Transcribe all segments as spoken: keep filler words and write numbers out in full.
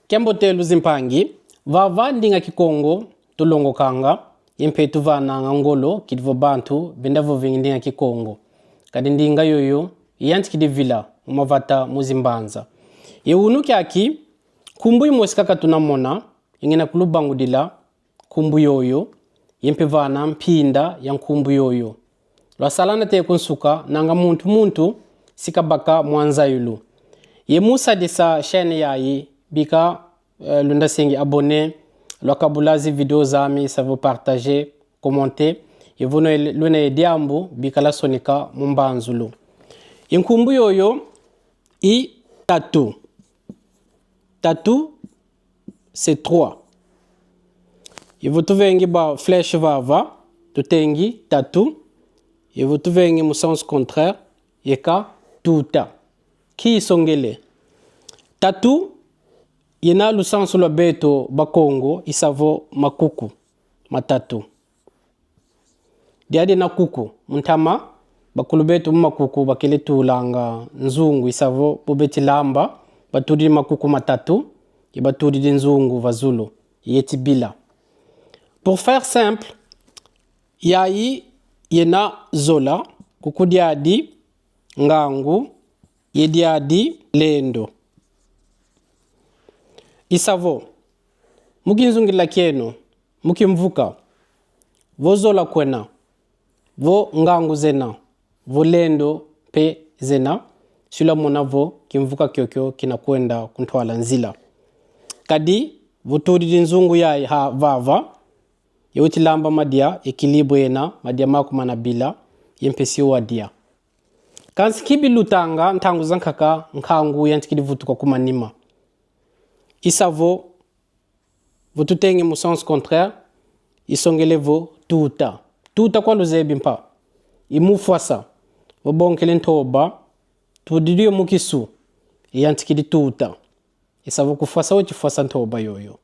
Kiambote luzimpangi, vava ndinga Kikongo tulongokanga, ye mpe tuvananga ngolo kidi vo bantu benda vovingi ndinga Kikongo. Kadi ndinga yoyo yantikidi vila mu mavata mu zimbanza. Ye unu kiaki, nkumbu imosi kaka tuna mona, ingina kulubangudila nkumbu yoyo, ye mpe vana mpinda ya nkumbu yoyo. Lwasala nate ku nsuka, nanga muntu muntu si kabaka mwa nzayulu. Ye mu sadisa chaîne yayi, bika, eh, lunda sengi abonner, lwakabula zi vidéo zami, i sa vo partager, commenter, ye vo lwena ye diambu, bika lwasonika mu mbanzulu. Ye nkumbu yoyo i tatu. Tatu, c'est trois. Ye vo tuvengi ba flèche vava, tutengi tatu. Ye vo tuvengi mu sens contraire, yeka tuta. Nki isongele? Tatu yena lusansu lwa beto Bakongo, i sa vo makuku matatu. Diadi na kuku, mu ntama, bakulu beto mu makuku bakele tulanga nzungu, i sa vo bo beti lamba, batudidi makuku matatu, ye batudidi nzungu va zulu, yeti bila. Pour faire simple, yayi yena zola, kuku diadi ngangu, ye diadi lendo. I sa vo, mu kinzungila kieno, mu kimvuka, vo zola kwena, vo ngangu zena, vo lendo mpe zena, si lwamona vo kimvuka kiokio kina kwenda ku ntwala nzila. Kadi vo tudidi nzungu yayi ha vava, ye weti lamba madia, équilibre yena, madia maku mana bila, ye mpe si wadia. Kansi nki bilutanga ntangu zankaka nkangu yantikidi vutuka ku manima? I sa vo, vo tutengi mu sens contraire, isongele vo tuta. Tuta kwa luzebi mpa. I mu fwasa. Vo bonkele ntoba, tudidi yo mu kisu, yantikidi tuta. I sa vo kufwasa weti fwasa ntoba yoyo.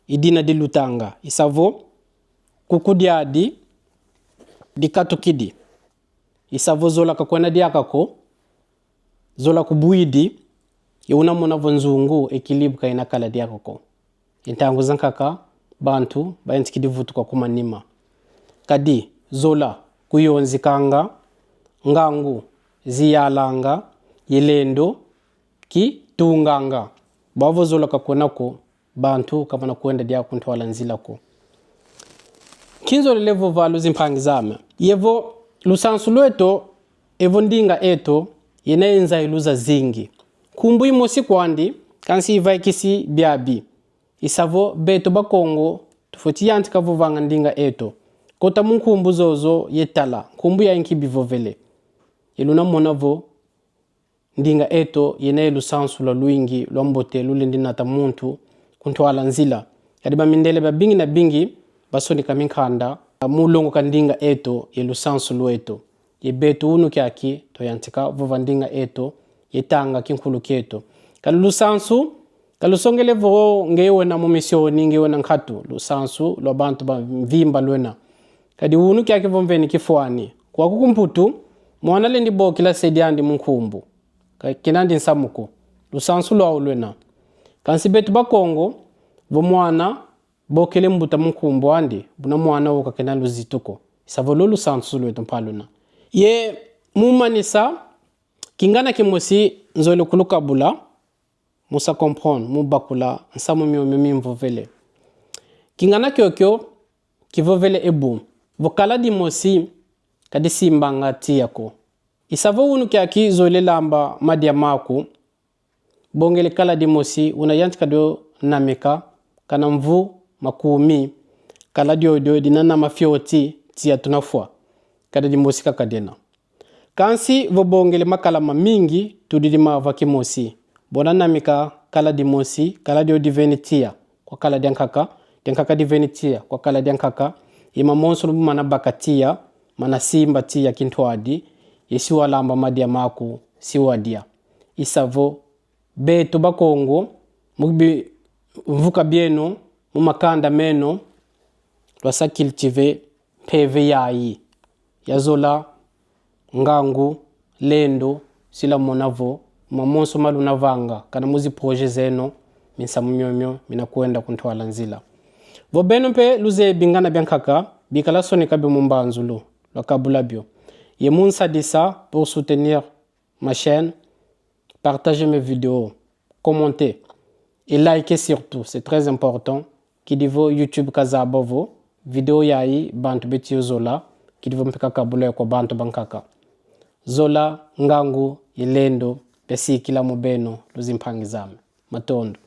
I dina dilutanga. I sa vo kuku diadi dikatukidi. I sa vo zola ka kwena diaka ko, zola kubwidi, ye una mona vo nzungu, équilibre ka ina kala diaka ko. Ye ntangu zankaka, bantu bayantikidi vutuka ku manima. Kadi zola kuyonzikanga, ngangu ziyalanga, ye lendo kitunganga. Bwa vo zola ka kwena ko, bantu ka bana kwenda diaka ku ntwala nzila ko. Nki nzolele vova, luzimpangi zame? Ye vo lusansu lweto, evo ndinga eto, yena ye nzayulu zazingi. Nkumbu imosi kwandi, kansi ivaikisi biabi. I sa vo beto Bakongo, tufweti yantika vovanga ndinga eto. Kota mu nkumbu zozo ye tala, nkumbu yayi nki bivovele. Ye luna mona vo ndinga eto yena ye lusansu lwa lwingi, lwa mbote, lulendi nata muntu ku ntwala nzila. Kadi bamindele babingi na bingi basonika minkanda mu longoka ndinga eto ye lusansu lweto. Ye beto unu kiaki, twayantika vova ndinga eto ye tanga kinkulu kieto. Kadi lusansu ka lusongele vo nge wena mu misioni, nge wena nkatu, lusansu lwa bantu ba mvimba lwena. Kadi unu kiaki vo mveni kifwani. Kwaku ku Mputu, mwana lendi bokila se diandi mu nkumbu, ka kena ndi nsamu ko. Lusansu lwau lwena. Kansi beto Bakongo, vo mwana bokele mbuta mu nkumbu andi, buna mwana wo ka kena luzitu ko. I sa vo lo lusansu lweto mpa luna. Ye mu manisa, kingana kimosi nzolele kulukabula, mu sa comprendre, mu bakula nsamu miomio mimvovele. Kingana kiokio kivovele ebu: vo kala dimosi ka disimbanga tiya ko. I sa vo unu kiaki zolele lamba madia maku, bongele kala dimosi, una yantika dio namika, kana mvu makumi, kala diodio dina nama fioti, tiya tuna fwa. Kala dimosi kaka diena. Kansi vo bongele makala mamingi, tudidi mava kimosi. Bo una namika kala dimosi, kala dio diveni tiya kwa kala diankaka, diankaka diveni tiya kwa kala diankaka, ye mamonsono bu mana baka tiya, mana simba tiya kintwadi, ye si walamba madia maku, si wadia. I sa vo beto Bakongo, mu bimvuka bieno, mu makanda meno, lwasa cultiver mpeve yayi ya zola, ngangu, lendo, si lwamona vo mamonso ma luna vanga, kana mu zi projet zeno, minsamu miomio mina kwenda kuntwala nzila. Vo beno mpe luzeyi bingana bia nkaka, bikala sonika bio mu mbanzulu, lwakabula bio. Ye munsadisa pour soutenir ma chaîne, partagez mes vidéos, commentez et likez surtout, c'est très important. Kidi vo YouTube kazaba vo vidéo yayi bantu beti yo zola, kidi vo mpe kakabula yo kwa bantu bankaka. Zola, ngangu ye lendo biasikila mu beno, luzimpangi zame. Matondo.